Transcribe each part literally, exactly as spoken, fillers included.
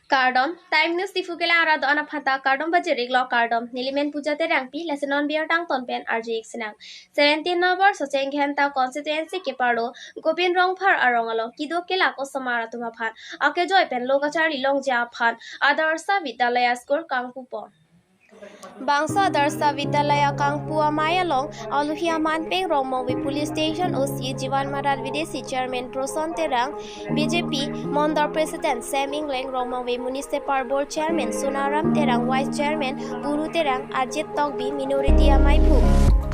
Kardom, Time News Diphu kelang arat do-an aphan ta kardom pajir-iklo, kardom. Nelimen Puja Terangpi, lasi non birta angton pen arju-ik sinang. Seventeen number Socheng Dhenta constituency keparlo Gobind Rongphar arong along kedo kelak osomar atum aphan akejoi pen lo kacharli longji aphan Adarsha Vidyalaya School kangpupon. Bangso Adarsha Vidyalaya kangpu amei along alohi aman pen Rongmongve Police Station O C Jivan Marat, Videshi Chairman Proson Terang, B J P Mondol President Sam Engleng, Rongmongve Municipal Board Chairman Sonaram Terang, Vice Chairman Puru Terang, Ajit Tokbi, Minority Ameiphu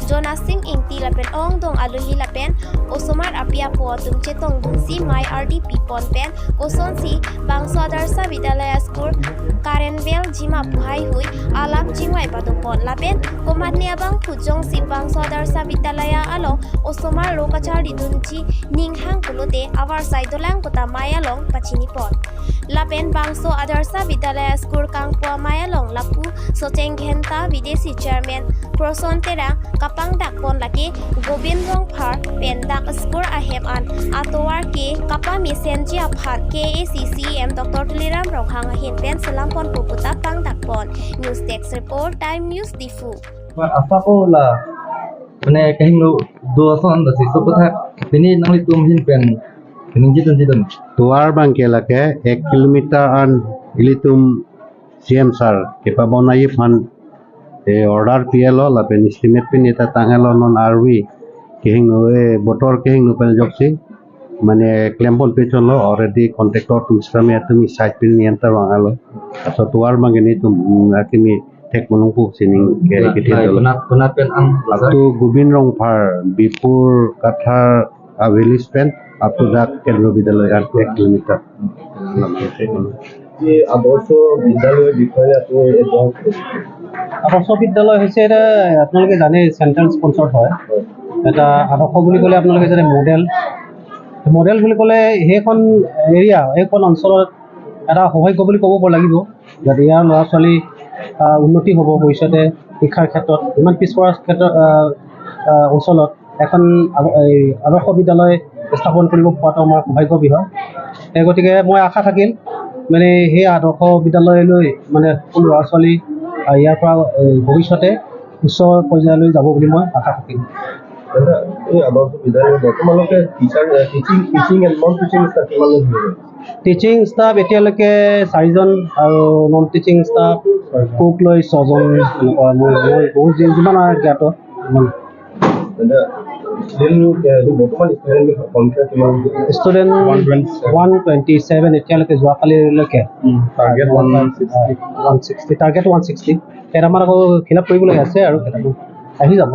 Jona Sing Ingti lapen ongdung alohi lapen osomar api apo atum chetongdunsi mei ardi pipon pen kosonsi bangso Adarsha Vidyalaya School karenvel jima pu haihui alam chingvai padopon lapen komatne abangphu jongsi bangso Adarsha Vidyalaya along osomar lo kacharlidunji ninghang pulote avarsai dolang kota mei along pachinipon. Lapen bangso Adarsha Vidyalaya School kangpu amei along lapu Socheng Dhenta, Videshi Chairman Proson Terang kapangdakpon lake Gobind Rongphar pen dak school ahem an atovar ke kapamesenji aphan K A A C C E M Doctor Tuliram Ronghang ahin pen selamponpo puta pangdakpon. News Desk Report, Time News Diphu. Apa ko la, mane kahingno do ason do si sopo thak, pini nanglitum ahin pen ningjedun jedun. Tovar abang ke lake ek kilometer an ilitum C M sir kepabonai aphan, eh, order pilo lapen estimate pini ta tanglo, non arve kehingno, eh, botor kehingno pen ajoksi mane klempon pechonlo, already contractor atum sitame atum site pini enter vanglo. Laso tovar abang ke nelitum, mm, akimi thek malompo sining ke. Nah, kiti nah, dolo. Konat, konat pen ang, laso to Gobind Rongphar, Bipur Kathar a-village pen up to dak Kendriya Vidyalaya an ek kilometer. এই আদৰ্শ বিদ্যালয়ৰ বিষয়ে আপুনি এই জনাওক। আদৰ্শ বিদ্যালয় হৈছে এটা, আপোনালোকে জানে, চেণ্ট্ৰেল স্পন্সৰ্ড হয়। এটা আদৰ্শ বুলি ক'লে আপোনালোকে জানে, মডেল, মডেল বুলি ক'লে সেইখন এৰিয়া, সেইখন অঞ্চলত এটা সৌভাগ্য বুলি ক'ব লাগিব, যাতে ইয়াৰ ল'ৰা ছোৱালী, আহ, উন্নতি হ'ব ভৱিষ্যতে শিক্ষাৰ ক্ষেত্ৰত। ইমান পিছপৰা ক্ষেত্ৰত, আহ, আহ, অঞ্চলত এখন আদ-, এই আদৰ্শ বিদ্যালয় স্থাপন কৰিব পৰাটো আমাৰ সৌভাগ্য বিষয়। সেই গতিকে মই আশা থাকিল, মানে, সেই আদৰ্শ বিদ্যালয়লৈ, মানে, সকলো ল'ৰা ছোৱালী, আহ, ইয়াৰ পৰা, এই, ভৱিষ্যতে উচ্চ পৰ্যায়লৈ যাব বুলি মই আশা থাকিল। দাদা, এই আদৰ্শ বিদ্যালয়ত বৰ্তমানলৈকে টিচাৰ, এ, teaching, teaching and non teaching staff কিমানজন হৈ গ'ল? টিচিং ষ্টাফ এতিয়ালৈকে চাৰিজন আৰু নন টিচিং ষ্টাফ, কুক লৈ ছজন, এনেকুৱা। মই, মই বহুত যি-, যিমান আৰু জ্ঞাত, ইমান। দাদা, ষ্টুডেণ্ট, এ, এইটো বৰ্তমান ষ্টুডেণ্ট সংখ্যা কিমান? Student one twenty seven. One twenty seven এতিয়ালৈকে, যোৱাকালিলৈকে। Um, target one sixty. One sixty, target one sixty. কেইটামান আকৌ ফিল আপ কৰিবলৈ আছে আৰু কেইটামান আহি যাব।